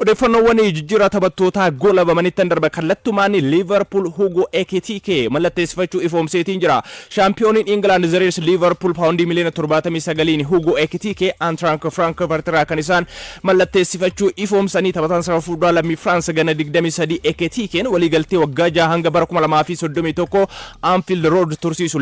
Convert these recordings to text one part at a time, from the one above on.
Odeeffannoowwan jijjiirraa taphattootaa goolabamanitti darba. Kallattumaan Liverpool Hugo Ekitike mallatteessifachuu ifoomseetiin jira. Shaampiyooniin England The Reds Liverpool paawundii miliyoona 79 Hugo Ekitike Eintracht Frankfurt irraa kan isaan mallatteessifachuu ifoomsanii. Taphataan sarara fuulduraa lammii France ganna 23 Ekitikeen waliigaltee waggaa 6 hanga bara 2031 Anfield Road tursiisu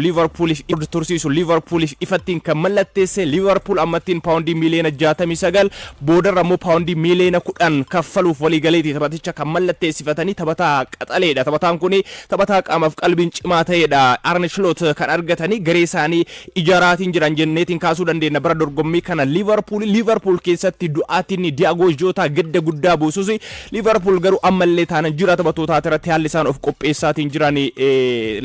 Liverpooliif ifattiin kan mallatteesse. Liverpool ammattiin paawundii miliyoona 69, boodarra immoo paawundii miliyoona 10 kaffaluuf waliigaleeti taphaticha kan mallatteessifatanii. Taphataa qaxaleedha. Taphataan kun taphataa qaamaaf qalbiin cimaa ta'edha. Arne Slot kan argatanii garee isaanii ijaaraatiin jiran jenneetiin kaasuu dandeenya. Bara dorgommii kana Liverpool keessatti du'aatiin Diago Jota gadda guddaa buusus, Liverpool garuu ammallee taanan jira taphattootaa irratti haalli isaan of qopheessaatiin jiran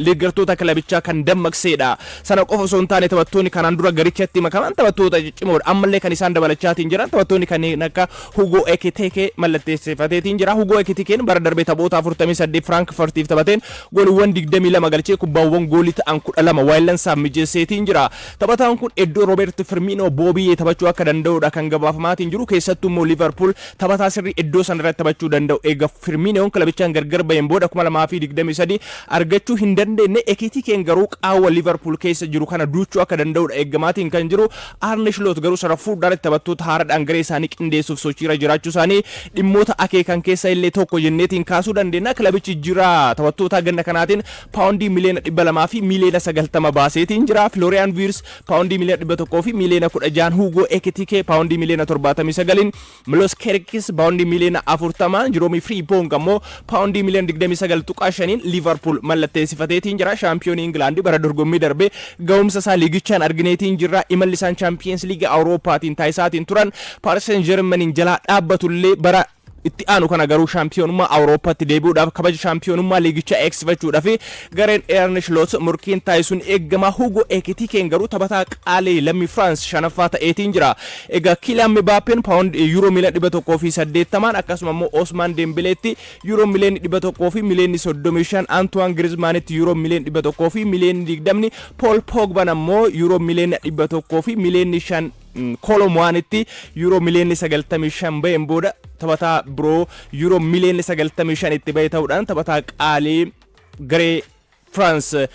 deeggartoota kilabichaa kan dammaqseedha. Sana qofa osoo hin taane, taphattoonni kanaan dura garichatti makaman taphattoota ciccimoodha. Ammallee kan isaan dabalachaatiin jiran taphattoonni kanneen akka Hugo Ekitike mallatteessifateetiin jira. Hugo Ekitikeen bara darbe taphoota 48 Frankfurtiif taphateen gooliiwwan 22 galchee kubbaawwan goolii ta'an 12 waayillansaaf mijeesseetiin jira. Taphataan kun iddoo Roberto Firmino Boobiyyee taphachuu akka danda'udha kan gabaafamaatiin jiru. Keessattuu immoo Liverpool taphataa sirrii iddoo sana irratti taphachuu danda'u eega Firminoon kilabichaan gargar baheen booda 2023 argachuu hin dandeenye. Ekitikeen garuu qaawwa Liverpool keessa jiru kana duuchuu akka danda'udha eeggamaatiin kan jiru. Arne Slot garuu sarara fuulduraatti taphattoota haaraadhaan garee isaanii qindeessuuf sochiirra jiraachuu isaanii dhimmoota akeekan keessa illee tokko jenneetiin kaasuu dandeenya. Kilabichi jira taphattoota ganna kanaatiin paawundii miliyoona 290 baaseetiin jira. Florian Wirtz paawundii miliyoona 116n, Hugo Ekitike paawundii miliyoona 79n, Milos Kerkez paawundii miliyoona 40n, Jeremie Frimpong ammoo paawundii miliyoona 29.5n Liverpool mallatteessifateetiin jira. Shaampiyoonii Ingilaandi bara dorgommii darbe ga'umsa isaa liigichaan argineetiin jirra. Imalli isaan Chaampiyeens Liigii Awurooppaatiin taasisaatiin turan Paris Saint-Germain jalaa dhaabbatullee, bara itti aanu kana garuu shaampiyoonummaa Awurooppaatti deebi'uudhaaf, kabaja shaampiyoonummaa liigichaa eegsifachuudhaaf gareen Arne Slot murkiin taasisuun eegama. Hugo Ekitikeen garuu taphataa qaalii lammii France shanaffaa ta'eetiin jira. Egaa Kylian Mbappeen paawund yuuroo miliyoona 180n, akkasuma immoo Osman Dembeleetti yuuroo miliyoona 135, Antoine Griezmannitti yuuroo miliyoona 120, Paul Pogban ammoo yuuroo miliyoona 105, Kolo Muanitti yuuroo miliyoonni 95 baheen booda taphataa biroo yuuroo miliyoonni 95 itti bahe ta'uudhaan taphataa qaalii garee France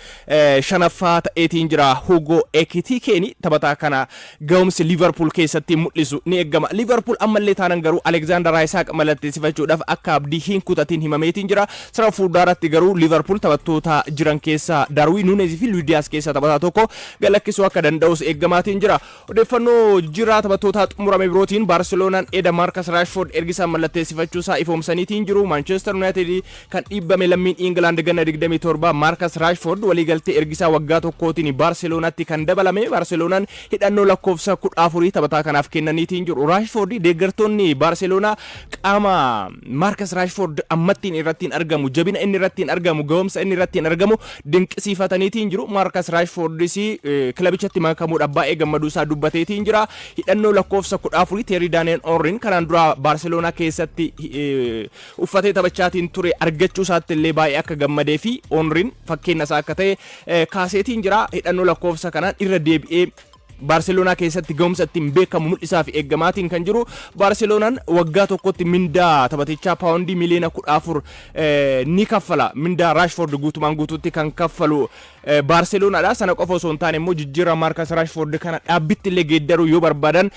shanaffaa ta'eetiin jira. Hugo Ekitikeeni taphataa kana ga'umsi Liverpool keessatti mul'isu ni eegama. Liverpool ammallee taanan garuu Alexander Isak mallatteessifachuudhaaf akka abdii hin kutatiin himameetiin jira. Sarara fuulduraatti garuu Liverpool taphattoota jiran keessaa Darwin Nunez fi Luis Diaz keessaa taphataa tokko galakkisuu akka danda'us eeggamaatiin jira. Odeeffannoo jijjiirraa taphattootaa xumurame birootiin Baarseloonaan eda Marcus Rashford ergisaan mallatteessifachuu isaa ifoomsaniitiin jiru. Manchester United kan dhiibbame lammiin England ganna 27 Marcus Rashford waliigaltee ergisaa waggaa tokkootiin Baarseloonatti kan dabalame. Baarseloonaan hidhannoo lakkoofsa 14 taphataa kanaaf kennaniitiin jiru. Rashford, deeggartoonni Baarseloonaa qaama Marcus Rashford ammattiin irratti argamu, jabina inni irratti argamu, ga'umsa inni irratti argamu dinqisiifataniitiin jiru. Marcus Rashfordis kilabichatti makamuudhaaf baay'ee gammaduu isaa dubbateetiin jira. Hidhannoo lakkoofsa 14 Thierry Daniel Henryn kanaan dura Baarseloonaa keessatti uffatee taphachaatiin ture argachuu isaatti illee baay'ee akka gammadee fi Henryn fakkeenya isaa akka ta'e kaaseetiin jira. Hidhannoo lakkoofsa kanaan irra deebi'ee Baarseloonaa keessatti ga'umsa ittiin beekamu mul'isaa fi eeggamaatiin kan jiru. Baarseloonaan waggaa tokkotti mindaa taphatichaa paawundii miliyoona 14 ni kaffala. Mindaa Raashford guutumaan guutuutti kan kaffalu Baarseloonaadha. Sana qofa osoo hin taane immoo jijjiirraa Maarkas Raashford kana dhaabbitti illee geeddaruu yoo barbaadan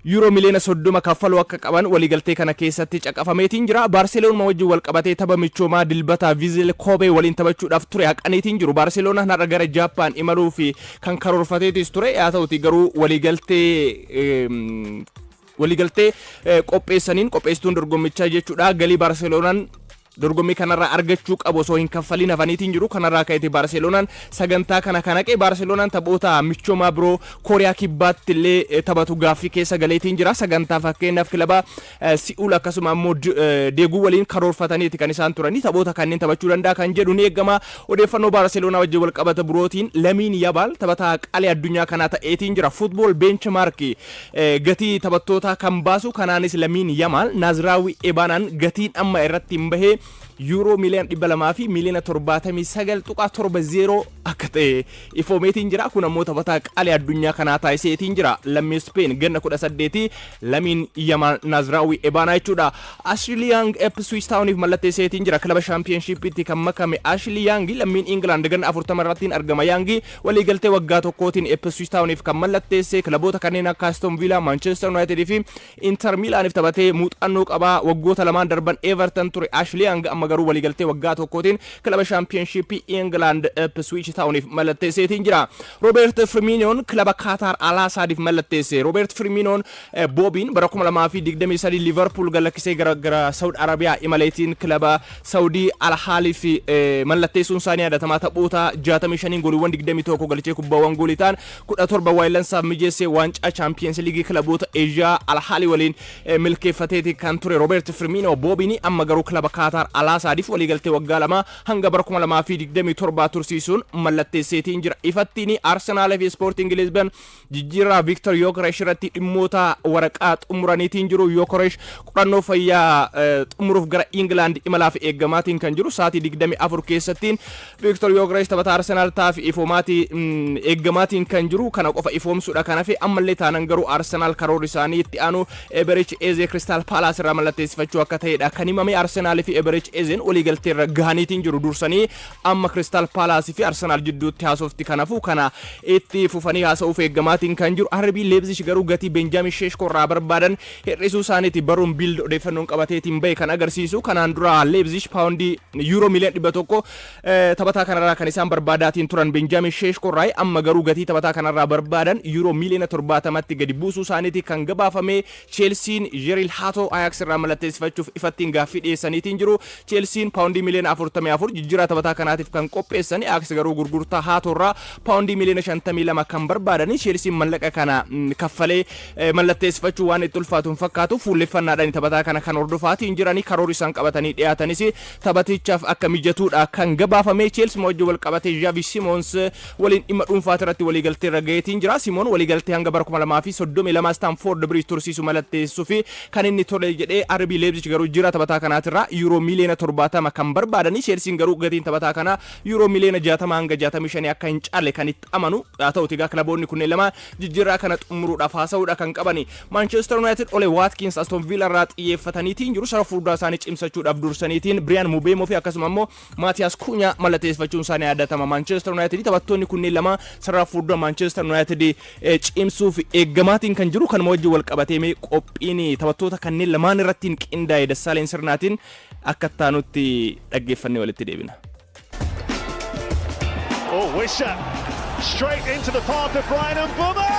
yuuroo miliyoona 30 kaffaluu akka qaban waliigaltee kana keessatti caqafameetiin jira. Baarseloonuma wajjin wal qabatee tapha michoomaa Dilbataa Vissel Kobe waliin taphachuudhaaf ture haqaniitiin jiru. Baarseloonaan har'a gara Jaappaan imaluu fi kan karoorfateetis ture. Haa ta'uti garuu waliigaltee qopheessaniin, qopheessituun dorgommichaa jechuudha, galii Baarseloonaan dorgommii kanarraa argachuu qabu osoo hin kaffaliin hafaniitiin jiru. Kanarraa ka'eeti Baarseloonaan sagantaa kana kan haqe. Baarseloonaan taphoota michoomaa biroo Kooriyaa Kibbaatti illee taphatu gaaffii keessa galeetiin jira. Sagantaa fakkeenyaaf kilaba Si'uul akkasuma ammoo Deeguu waliin karoorfataniiti kan isaan turanii. Taphoota kanneen taphachuu danda'a kan jedhu ni eegama. Odeeffannoo Baarseloonaa wajjin wal qabata birootiin Lamiin Yabaal taphataa qalii addunyaa kanaa ta'eetiin jira. Football Benchmark gatii taphattootaa kan baasu kanaanis Lamiin Yamaal Naaziraawii Ebaanaan gatiin amma irratti hin bahee Yuuroo miiliyoona 200 fi miiliyoona 79.70 akka ta'e ifoomeetiin jira. Kun ammoo taphataa qaalii addunyaa kanaa taasiseetiin jira. Lammii Speen ganna 18 Lamiin Yamaal Naazraawii Ebaanaa jechuudha. Ashley Young Ipswich Towniif mallatteesseetiin jira. Kilaba Shaampiyoonshiippiitti kan makame Ashley Young lammiin Ingilaand ganna 40 irrattiin argama. Young waliigaltee waggaa tokkootiin Ipswich Towniif kan mallatteesse, kilaboota kanneen akka Aston Villa, Manchester United fi Inter Milaaniif taphatee muuxannoo qaba. Waggoota lamaan darban Everton ture Ashley Young, amma garuu waliigaltee waggaa tokkootiin kilaba Shaampiyoonshiippii Ingilaand Ipswich Towniif mallatteesseetiin jira. Roobert Firminoon kilaba Kaataar Al Saadiif mallatteesse. Roobert Firminoon Boobiin bara 2023 Liverpool galakkisee gara Saudi Arabiyaa imaleetiin kilaba Saudii Al Haaliif mallatteessuun isaanii yaadatamaa. Taphoota 65 gooliiwwan 21 galchee, kubbaawwan goolii ta'an 17 waayillansaaf mijeessee, waancaa Chaampiyeens Liigii kilaboota Eeshiyaa Al Haalii waliin milkeeffateeti kan ture Roobert Firmino Boobiin, amma garuu kilaba Kaataar Al Saadiif waliigaltee waggaa 2 hanga bara 2027 tursiisuun mallatteesseetiin jira. Ifattiin Arsenaal fi Sporting Lisbon jijjiirraa Victor Gyökeres irratti dhimmoota waraqaa xumuraniitiin jiru. Gyökeres qorannoo fayyaa xumuruuf gara England imalaaf eeggamaatiin kan jiru. Sa'aatii 24 keessattiin Victor Gyökeres taphataa Arsenaal ta'aaf ifoomaatii eeggamaatiin kan jiru. Kana qofa ifoomsuudha kan hafe. Ammallee taanan garuu Arsenaal karoorri isaanii itti aanu Eberechi Eze Crystal Palace irraa mallatteessifachuu akka ta'edha kan himame. Arsenaal fi Eberechi Ezeen waliigaltee irra gahaniitiin jiru dursanii. Amma Crystal Palace fi Arsenaal jidduutti haasofti kanaafuu kana itti fufanii haasa'uuf eeggamaatiin kan jiru. RB Leipzig garuu gatii Benjamin Sesko irraa barbaadan hir'isuu isaaniiti baruun Bild odeeffannoon qabateetiin bahe kan agarsiisu. Kanaan dura Leipzig paawundii yuuroo miiliyoona 100 taphataa kanarraa kan isaan barbaadaatiin turan Benjamin Sesko irraa, amma garuu gatii taphataa kanarraa barbaadan yuuroo miiliyoona 70tti gadi buusuu isaaniiti kan gabaafame. Chelsiin Jorrel Hato Ajax irraa mallatteessifachuuf ifattiin gaaffii dhiyeessaniitiin jiru. Chelsiin paawundii miiliyoona 44 jijjiirraa taphataa kanaatiif kan qopheessan, Ajax garuu gurgurtaa Hato irraa paawundii miiliyoona 52 kan barbaadani. Chelsiin mallaqa kana kaffalee mallatteessifachuu waan itti ulfaatu hin fakkaatu. Fuulleffannaadhaan taphataa kana kan hordofaatiin jiranii, karoorri isaan qabatanii dhiyaatanis taphatichaaf akka mijatuudha kan gabaafame. Chelsea wajjin wal qabatee Xavi Simons waliin dhimma dhuunfaati irratti waliigaltee irra gaheetiin jira. Simon waliigaltee hanga bara 2032 Stamford Bridge tursiisu mallatteessuu fi kan inni tole jedhee. RB Leipzig garuu jira taphataa kanaatirraa yuuroo miiliyoona 70 kan barbaadanii, Chelsean garuu gatiin taphataa kanaa yuuroo miiliyoona 60 hanga 65 akka hin caalle kan itti amanu haa ta'uti. Egaa kilaboonni kunneen lama jijjiirraa kana xumuruudhaaf haasa'uudha kan qabani. Manchester United Ole Watkins Aston Villa irraa xiyyeeffataniitiin jiru. Sarara fuulduraa isaanii cimsachuudhaaf dursaniitiin Brian Mbeumo fi akkasuma immoo Maatiyaas Kunya mallatteeffachuun isaanii yaadatama. Manchester United taphattoonni kunneen lama sarara fuuldura Manchester United cimsuuf eeggamaatiin kan jiru. Kanuma wajjin wal qabatee mee qophiin taphattoota kanneen lamaan irratti qindaa'e Dassaaleen Sirnaatiin akka ittaanutti dhaggeeffannee walitti deebina. Oh, Wissa straight into the path of Bryan Mbeumo!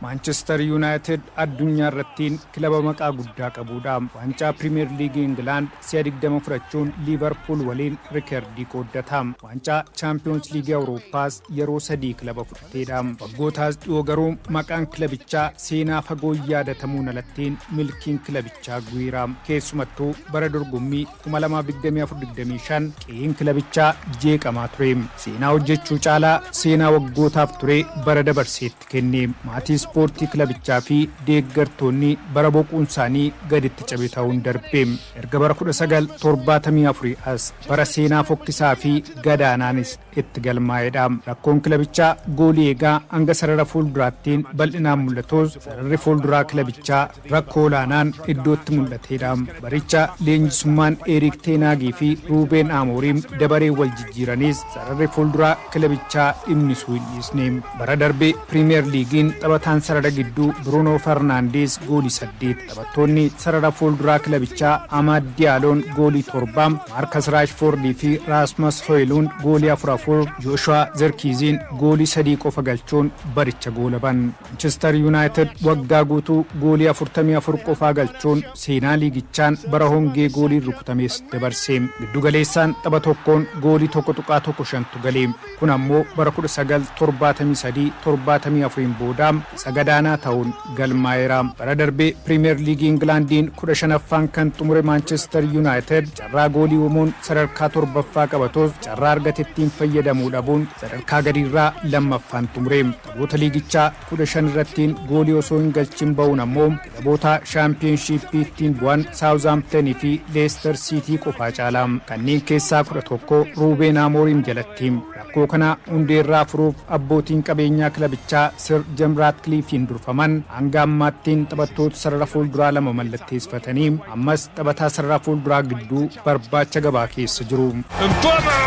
Maanchestar Yuunaayitid addunyaa irrattiin kilaba maqaa guddaa qabudha. Waancaa Pirimeer Liigii Ingilaand si'a 20 fudhachuun Liivarpuul waliin rikeerdii qooddata. Waancaa Chaampiyoons Liigii Awurooppaas yeroo sadii kilaba fudhateedha. Waggootaas dhiyoo garuu maqaan kilabichaa seenaa fagoo yaadatamuun alattiin milkiin kilabichaa guira. Keessumattuu bara dorgommii 2024-25 qe'een kilabichaa jeeqamaa ture. Seenaa hojjechuu caalaa seenaa waggootaaf ture bara dabarseetti kenne. Maatii ispoortii kilabichaa fi deeggartoonni bara boquun isaanii gaditti cabe ta'uun darbe. Erga bara 1974 as bara seenaa fokkisaa fi gadaanaanis itti galmaa'edha. Rakkoon kilabichaa goolii eegaa hanga sarara fuulduraattiin bal'inaan mul'atus, sararri fuulduraa kilabichaa rakkoo olaanaan iddootti mul'atedha. Baricha leenjisummaan Eriik Teenaagii fi Ruubeen Amooriim dabaree wal jijjiiranis sararri fuulduraa kilabichaa dhimmisuu hin dhiisne. Bara darbe Piriimiyer Liigiin taphataan sarara gidduu Bruunoo Farnaandees goolii saddeet, taphattoonni sarara fuulduraa kilabichaa Amaad Diyaaloon goolii torba, Maarkas Raashfoordii fi Raasmas Hoyluund goolii afur afur, Jooshuwaa Zerkiiziin goolii sadii qofa galchuun baricha goolaban. Manchester United waggaa guutuu goolii 44 qofaa galchuun seenaa liigichaan bara hongee gooliin rukutames dabarse. Giddu galeessaan tapha tokkoon goolii 1.15tu gale. Kun ammoo bara 1973 74 booda isa gadaanaa ta'uun galmaa'eera. Bara darbee Piriimeer Liigii Ingilaandiin 15ffaan kan xumure Manchester United carraa goolii uumuun sadarkaa torbaffaa qabatus, carraa argatettiin fayyadamu fayyadamuu dhabuun sadarkaa gadiirraa lammaffaan xumure. Taphoota liigichaa 15 irrattiin goolii osoo hin galchin ba'uun ammoo kilaboota Shaampiyoonshiippii ittiin bu'an Saawuzaamtenii fi Leester Siitii qofaa caala. Kanneen keessaa 11 Ruubeen Amooriim jalatti. Rakkoo kana hundeerraa furuuf abbootiin qabeenyaa kilabichaa Sir Jim Raatkliffiin durfaman hanga ammaattiin taphattoota sarara fuulduraa lama mallatteessifatanii ammas taphataa sarara fuulduraa gidduu barbaacha gabaa keessa jiru. Mbeumo!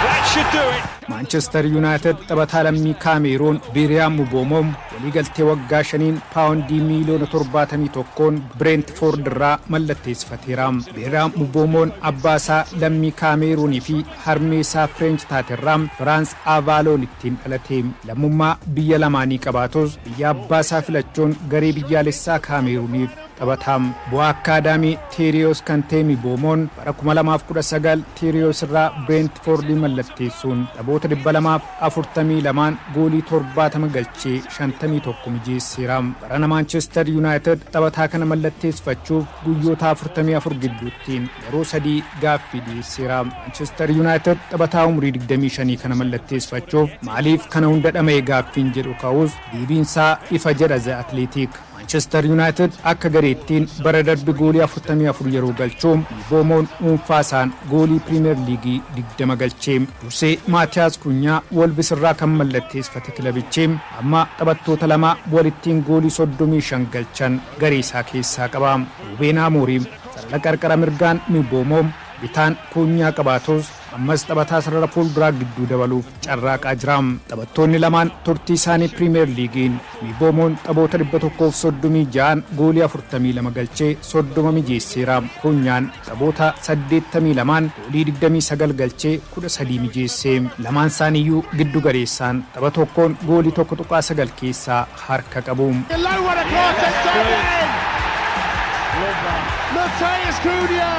That should do it. Maanchestar Yuunaayitid taphataa lammii Kaameeruun Biiriyaam Muboomoom waliigaltee waggaa 5n paawundii miiliyoona 71n Bireentfoord irraa mallatteessifateera. Biiriyaam Muboomoon abbaa isaa lammii Kaameeruunii fi harmee isaa Fireench taaterraa Firaans Aavaaloon ittiin dhalate. Lammummaa biyya lamaanii qabaatus biyya abbaa isaa filachuun garee biyyaalessaa Kaameeruuniif taphata. Bu'aa akkaadaamii Teeriyoos kan ta'e Miboomoon bara 2019 Teeriyoos irraa Bireentfoordii mallatteessuun taphoota 242n goolii 70 galchee 51 mijeesseera. Barana Maanchestar Yuunaayitid taphataa kana mallatteessifachuuf guyyoota 44 gidduuttiin yeroo sadii gaaffii dhiyeesseera. Maanchestar Yuunaayitid taphataa umurii 25 kana mallatteessifachuuf maaliif kana hunda dhama'e gaaffiin jedhu ka'us, deebiinsaa ifa jedha The Athletic. Manchester United akka gareettiin bara darbe goolii 44 yeroo galchu, Boomoon dhuunfaa isaan goolii Piriimeer Liigii 20 galchee. Dursee Maatiyaas Kunyaa Wolves irraa kan mallatteessifate kilabichi amma taphattoota lama walittiin goolii 35 galchan garee isaa keessaa qaba. Ruubeen Amooriim sarara qarqara mirgaan Mbeumo, bitaan Kunyaa qabaatus ammas taphataa sarara fuulduraa gidduu dabaluuf carraaqaa jira. Taphattoonni lamaan turtii isaanii Piriimeer Liigiin Mbeumoon taphoota 136 goolii 42 galchee 30 mijeesseera. Kunyaan taphoota 82n goolii 29 galchee 13 mijeesse. Lamaan isaaniiyyuu giddu galeessaan tapha tokkoon goolii 1.9 keessaa harka qabu. A low one across, it's in! Matheus Cunha!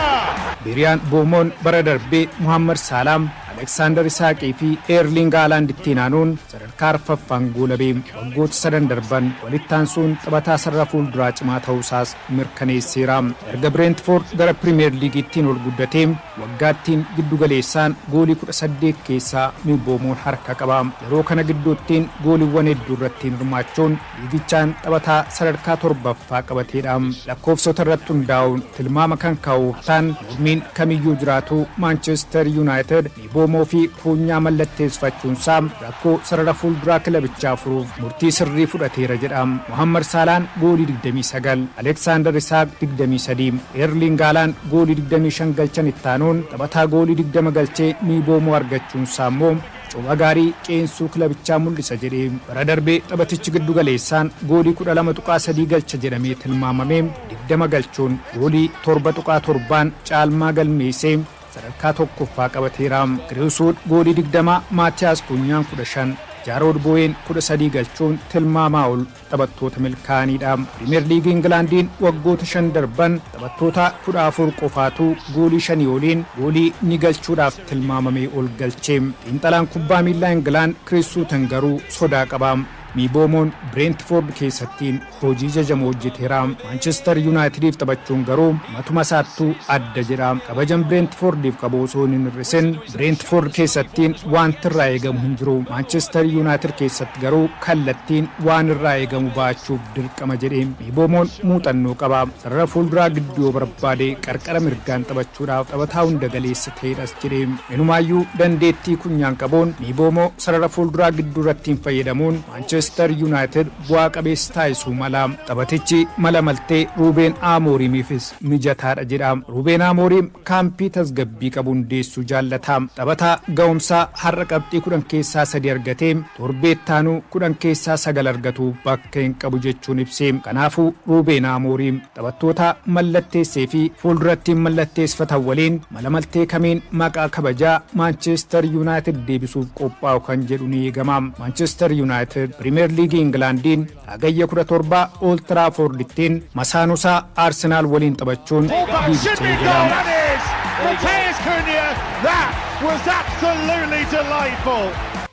Biriyaan Boomoon bara darbee Muhammad Saalaam, Aleksaandar Isaaqii fi Eerling Haaland ittiin aanuun sadarkaa arfaffaan goolabee. Waggoota sadan darban walitti aansuun taphataa sarara fuulduraa cimaa ta'uusaas mirkaneesseera. Erga Bireentfoord gara Pirimeer Liigiittiin ol guddatee waggaattiin giddu galeessaan goolii 18 keessaa Mbeumoon harka qaba. Yeroo kana gidduuttiin gooliiwwan hedduu irratti hirmaachuun liigichaan taphataa sadarkaa torbaffaa qabateedha. Lakkoofsota irratti hundaa'uun tilmaama kan kaa'u ta'an, mormiin kamiyyuu jiraatu Maanchestar Yuunaayitid Mbeumoo fi Kunyaa mallatteessifachuunsaa rakkoo sarara fuulduraa kilabichaa furuuf murtii sirrii fudhateera jedha. Muhammad Saalaan goolii 29, Aleksaandar Isaaq 23, Eerling Haaland goolii 25 galchan ittaanuun taphataa goolii 20 galchee Mbeumoo argachuunsaa immoo copha gaarii qeensuu kilabichaa mul'isa jedhee. Bara darbee taphatichi giddu galeessaan goolii 12.3 galcha jedhamee tilmaamamee 20 galchuun goolii 7.7n caalmaa galmeessee sadarkaa tokkoffaa qabateera. Kiriis Wuud goolii 20, Maatiyaas Kunyaan 15, Jaarood Boo'een 13 galchuun tilmaamaa ol taphattoota milkaa'aniidha. Pirimeer Liigii Ingilaandiin waggoota 5 darban taphattoota 14 qofaatu goolii shanii oliin goolii ni galchuudhaaf tilmaamamee ol galche. Xiinxalaan kubbaa miillaa Ingilaand Kiriis Suutan garuu sodaa qaba. Mbeumoon Bireentfoord keessattiin hojii jajamoo hojjeteera. Maanchestar Yuunaayitediif taphachuun garuu matuma isaattuu adda jedha. Kabajan Bireentfoordiif qabu osoo hin hir'isin, Bireentfoord keessattiin wanti irraa eegamu hin jiru. Maanchestar Yuunaayitid keessatti garuu kallattiin waan irraa eegamu ba'achuuf dirqama jedhe. Mbeumoon muuxannoo qaba. Sarara fuulduraa gidduu yoo barbaade qarqara mirgaan taphachuudhaaf taphataa hunda galeessa ta'edhas jedhe. Inumaayyuu dandeettii Kunyaan qabuun Mbeumoo sarara fuulduraa gidduu irrattiin fayyadamuun Maanchestar Yuunaayitid bu'aa qabeessa taasisuu mala. Taphatichi mala maltee Ruubeen Amooriimiifis mijataadha jedha. Ruubeen Amooriim kaampii tasgabbii qabu hundeessuu jaallata. Taphataa ga'umsaa har'a qabxii 10 keessaa sadi argatee torbee ittaanuu 10 keessaa sagal argatu bakka hin qabu jechuun ibse. Kanaafuu Ruubeen Amooriim taphattoota mallatteessee fi fuuldurattiin mallatteessifatan waliin mala maltee kamiin maqaa kabajaa Maanchestar Yuunaayitid deebisuuf qophaa'u kan jedhu ni eegama. Maanchestar Yuunaayitid Pirimeer Liigii Ingilaandiin Hagayya 17 Old Traffordittiin masaanusaa Arsenaal waliin taphachuun liigicha eegala. That is Matheus Cunha. That was absolutely delightful.